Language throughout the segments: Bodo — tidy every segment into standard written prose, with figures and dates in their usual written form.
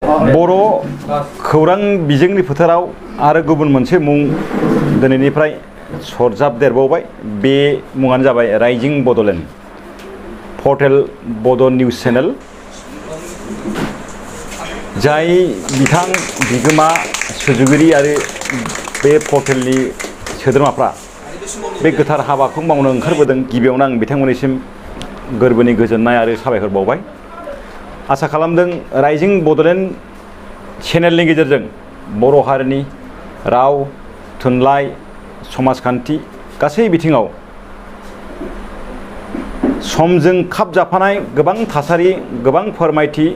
बर' खौरां बिजोंनि फोथाराव आरो गुबुन मोनसे मुं दिनैनिफ्राय सरजाबदेरबावबाय। बे मुङानो जाबाय राइजिं बड'लेण्ड पर्टेल बड' निउज चेनेल, जाय बिथां बिगोमा सुजुगिरि आरो बे पर्टेलनि सोद्रोमाफ्रा बे गोथार हाबाखौ मावनो ओंखारबोदों। गिबियावनो आं बिथांमोननिसिम गोरबोनि गोजोननाय आरो साबायखर बावबाय। आसा खालामदों राइजिं बड'लेण्ड चेनेलनि गेजेरजों बर' हारिनि राव, थुनलाइ, समाजखान्थि गासै बिथिङाव समजों खाब जाफानाय गोबां थासारि, गोबां फोरमायथि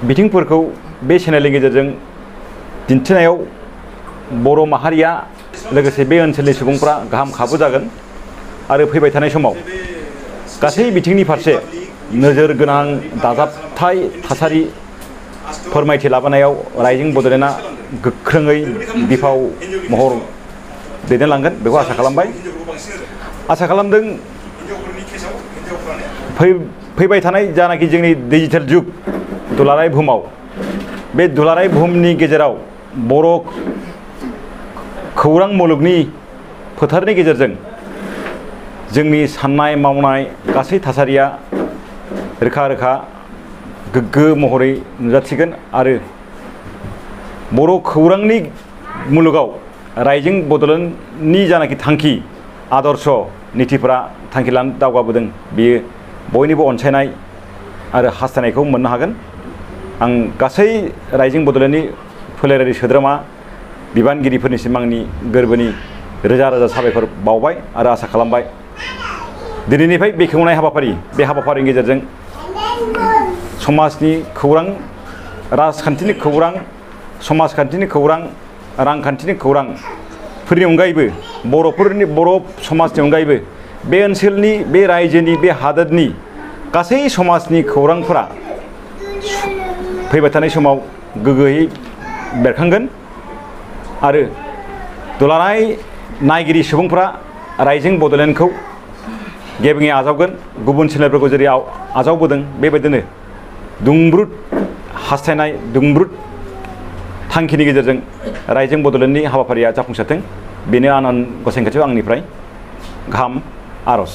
बिथिंफोरखौ बे चेनेलनि गेजेरजों दिन्थिनायाव बर' माहारिया लोगोसे बे ओनसोलनि सुबुंफ्रा गाहाम खाबु जागोन आरो फैबाय थानाय समाव गासै बिथिंनि फारसे नोजोर गोनां दाजाबथाय थासारि फोरमायथि लाबोनायाव राइजिं बड'लेण्डआ गोख्रोङै बिफाव महर दैदेनलांगोन बेखौ आसा खालामबाय। आसा खालामदों फैबाय थानाय जानाखि जोंनि डिजिटेल जुग दुलाराय बुहुमाव, बे दुलाराय बुहुमनि गेजेराव बर' खौरां मुलुगनि फोथारनि गेजेरजों जोंनि साननाय मावनाय गासै थासारिया रोखा रोखा गोग्गो महरै नुजाथिगोन आरो बर' खौरांनि मुलुगाव राइजिं बड'लेण्डनि जानाखि थांखि आदर्श नितिफोरा थांखि लानानै दावगाबोदों, बेयो बयनिबो अनसायनाय आरो हास्थायनायखौ मोननो हागोन। आं गासै राइजिं बड'लेण्डनि फोलेरारि सोद्रोमा बिबानगिरिफोरनिसिम आंनि गोरबोनि रोजा रोजा साबायखर बावबाय आरो आसा खालामबाय दिनैनिफ्राय बेखेवनाय हाबाफारि, बे हाबाफारिनि गेजेरजों समाजनि खौरां, राजखान्थिनि खौरां, समाजखान्थिनि खौरां, रांखान्थिनि खौरांफोरनि अनगायैबो बर' समाजनि अनगायैबो बे ओनसोलनि, बे रायजोनि, बे हादोरनि गासै समाजनि खौरांफोरा फैबाय थानाय समाव गोग्गोयै बेरखांगोन आरो दुलाराय नायगिरि सुबुंफ्रा राइजिं बड'लेण्डखौ गेबेङै आजावगोन। गुबुन चेनेलफोरखौ जेरै आजावबोदों बेबायदिनो दुंब्रुद हास्थायनाय, दुंब्रुद थांखिनि गेजेरजों राइजिं बड'लेण्डनि हाबाफारिया जाफुंसारथों, बेनो आनान गसाइनि खाथियाव आंनिफ्राय गाहाम आर'ज।